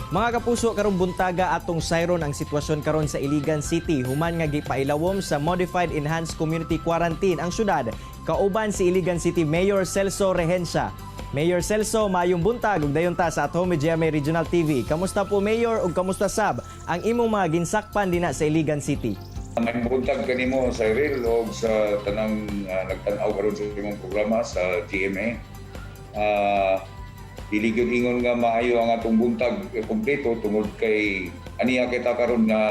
Mga kapuso, karong buntaga atong sayron ang sitwasyon karon sa Iligan City human nga gipailawom sa Modified Enhanced Community Quarantine ang syudad. Kauban si Iligan City Mayor Celso Regencia. Mayor Celso, maayong buntag ug dayon ta sa At Home with GMA Regional TV. Kamusta po, Mayor, ug kamusta sab ang imong mga ginsakpan dinha sa Iligan City? Maayong buntag kanimo, Cyril, o sa tanang nagtan-aw karon sa imong programa sa GMA. Dili gyud ingon nga maayo ang atong buntag kompleto tungod kay aniya kita karon nga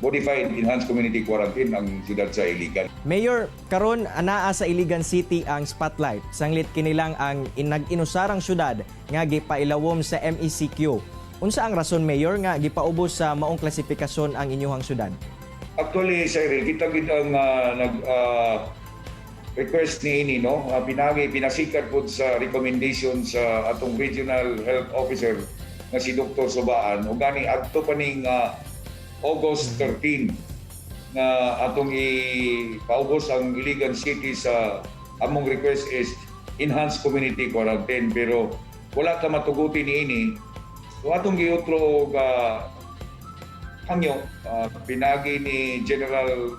modified enhanced community quarantine ang siyudad sa Iligan. Mayor, karon anaa sa Iligan City ang spotlight. Sanglit kinilang ang nag-inusarang syudad nga gipailawom sa MECQ. Unsa ang rason, Mayor, nga gipaubos sa maong klasifikasyon ang inyuhang syudad? Actually, Cyril, kita gid ang nag request ni ini, no, pinagi pinasikat pod sa recommendation sa atong regional health officer nga si Dr. Subaan ug gani adto pa ning August 13 nga atong ipaubos ang Iligan City sa among request is enhanced community quarantine, pero wala ta matuguti niini. So atong giutro og hangyo pinagi ni General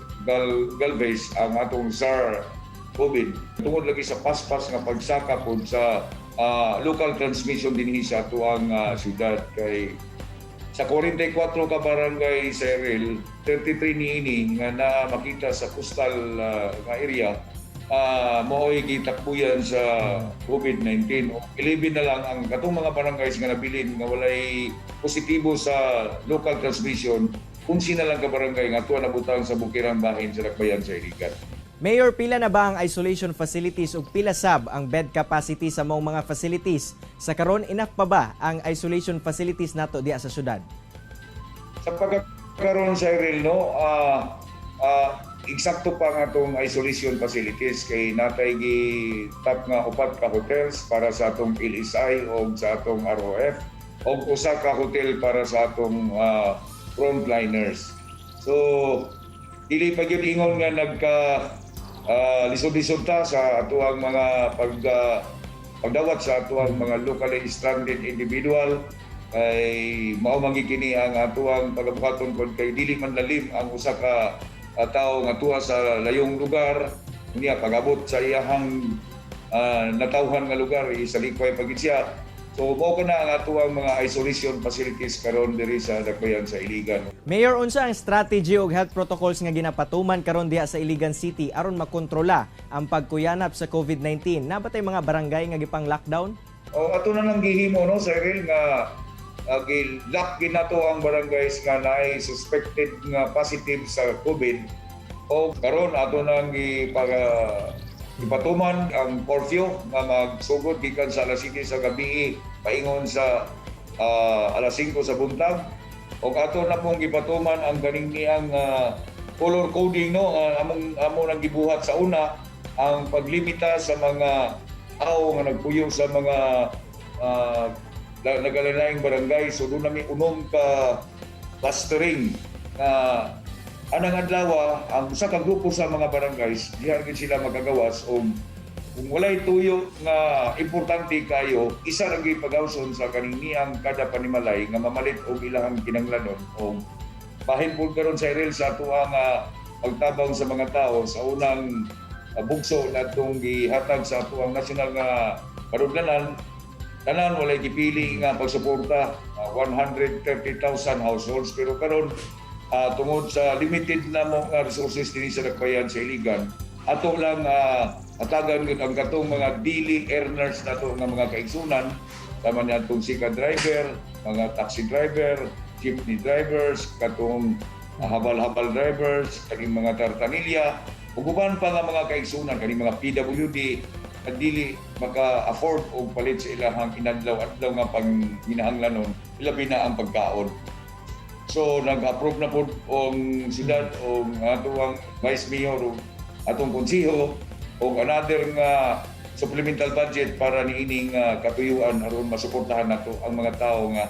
Galvez, ang atong SAR COVID, tungod lagi sa paspas nga pagsaka pod sa local transmission dinhi sa atuang syudad, kay sa 44 ka barangay, Cyril, 33 niini nga na makita sa coastal nga area mao'y gitakbuyan sa COVID-19. O 11 na lang ang katong mga barangays nga nabilin nga walay positibo sa local transmission, 11 na lang ka barangay nga tuwa nabutang sa bukirang bahin sa Dakbayan sa Iligan. Mayor, pila na ba ang isolation facilities ug pila sab ang bed capacity sa maong mga facilities? Sa karon, enough pa ba ang isolation facilities nato diha sa syudad? Sa pagkakaroon, Cyril, no, eksakto pa nga atong isolation facilities kay natay gi tap nga upat ka hotels para sa atong LSI o sa atong ROF o usa ka hotel para sa atong frontliners. So dili pa gyud ingon nga nagka lisod-lisod ta sa atuang mga pagdawat sa atuang mga locally stranded individual, kay mao man gyud kini ang atuang pagabuhaton kon kay dili man lalim ang usa ka tawo nga tuwa sa layong lugar niya. Pag-abot sa iyahang natawhan nga lugar, isalikway pagid siya. So mao kana ang atuang mga isolation facilities karon diri sa Dakbayan sa Iligan. Mayor, unsa ang strategy ug health protocols nga ginapatuman karon diha sa Iligan City aron makontrola ang pagkuyanap sa COVID-19? Naa ba tay mga barangay nga gipang lockdown? O ato na lang gihimo, no, Cyril, nga gi-lock ginato ang barangays nga naay suspected nga positive sa COVID, o karon ato nang gipatuman ang curfew nga magsugod gikan sa alas 7 sa gabi paingon sa alas 5 sa buntag, og ato na pong gipatuman ang kaning niyang color coding, no, among amo nang gibuhat sa una, ang paglimita sa mga tao nga nagpuyo sa mga nagalain barangay. So duna mi unom ka clustering nga anang adlaw ang usa ka grupo sa mga barangays diha gid sila magagawas, og kung walay tuyo nga importante kayo, isa ra gyud pagawson sa kaning niyang kada panimalay nga mamalit og ilahang kinanglanon. Og bahin pud karon, Cyril, sa atuang pagtabang sa mga tao sa unang bugso natong gihatag sa atuang national nga padudlanan, tanan walay gipili nga pagsuporta, 130,000 households. Pero karon, tungod sa limited na mo nga resources dinhi sa Dakbayan sa Iligan, ato lang atagan gyud ang katong mga daily earners nato nga mga kaigsunan, sama niya atong sika driver, mga taxi driver, jeepney drivers, katong habal-habal drivers, kaning mga tartanilya ug uban pa nga mga kaigsunan, kaning mga PWD nga dili maka-afford og palit sa ilahang inadlaw-adlaw nga panghinahanglanon, ilabi na ang pagkaon. So nag-approve na po ang siyudad o atoang vice mayor o atong konseho og another nga supplemental budget para niining katuyuan aron masuportahan nato ang mga tao nga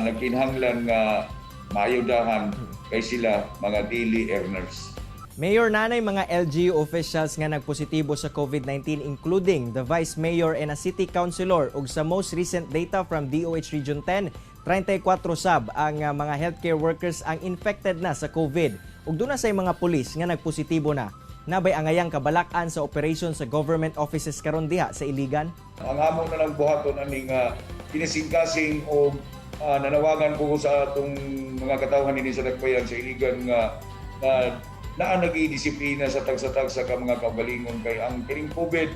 nagkinahanglan nga maayudahan kay sila mga daily earners. Mayor, naay mga LGU officials nga nagpositibo sa COVID-19, including the Vice Mayor and a City Councilor, ug sa most recent data from DOH Region 10, 34 sab ang mga healthcare workers ang infected na sa COVID. Ug duna say mga pulis nga nagpositibo na. Naa bay angayang kabalak-an sa operation sa government offices karon diha sa Iligan? Ang amo na lang buhaton aning kinisingkasing o nanawagan ko sa atong mga katawhan dinhi sa Dakbayan sa Iligan nga na naa nagidisiplina sa tagsa-tagsa ka mga kaugalingon, kay ang kining COVID,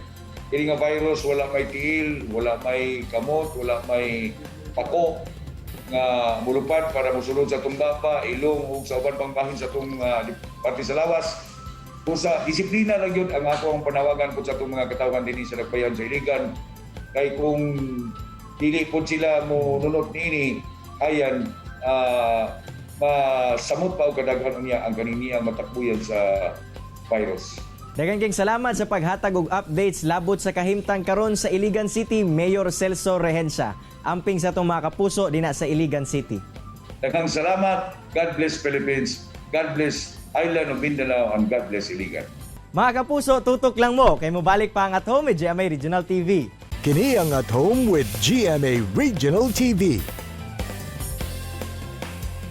kini nga virus, wala may tiil, wala may kamot, wala may pako nga mulupad para mosulod sa atong dapa, ilong ug sa uban pang bahin sa atong parte sa lawas. Usa, disiplina lang yun ang ako ang panawagan ko sa atong mga katawhan dinhi sa Dakbayan sa Iligan, kay kung dili po sila mo nunot niini, ayan, masamot pa og kadaghan unya ang kaning matakbuyan sa virus. Daghang kayong salamat sa paghatag og updates labot sa kahimtang karon sa Iligan City, Mayor Celso Regencia. Amping sa atong mga kapuso dinha sa Iligan City. Daghang salamat. God bless Philippines. God bless Island of Mindanao and God bless Iligan. Mga kapuso, tutok lang mo kay mobalik pa ang At Home with GMA Regional TV. Kini ang At Home with GMA Regional TV.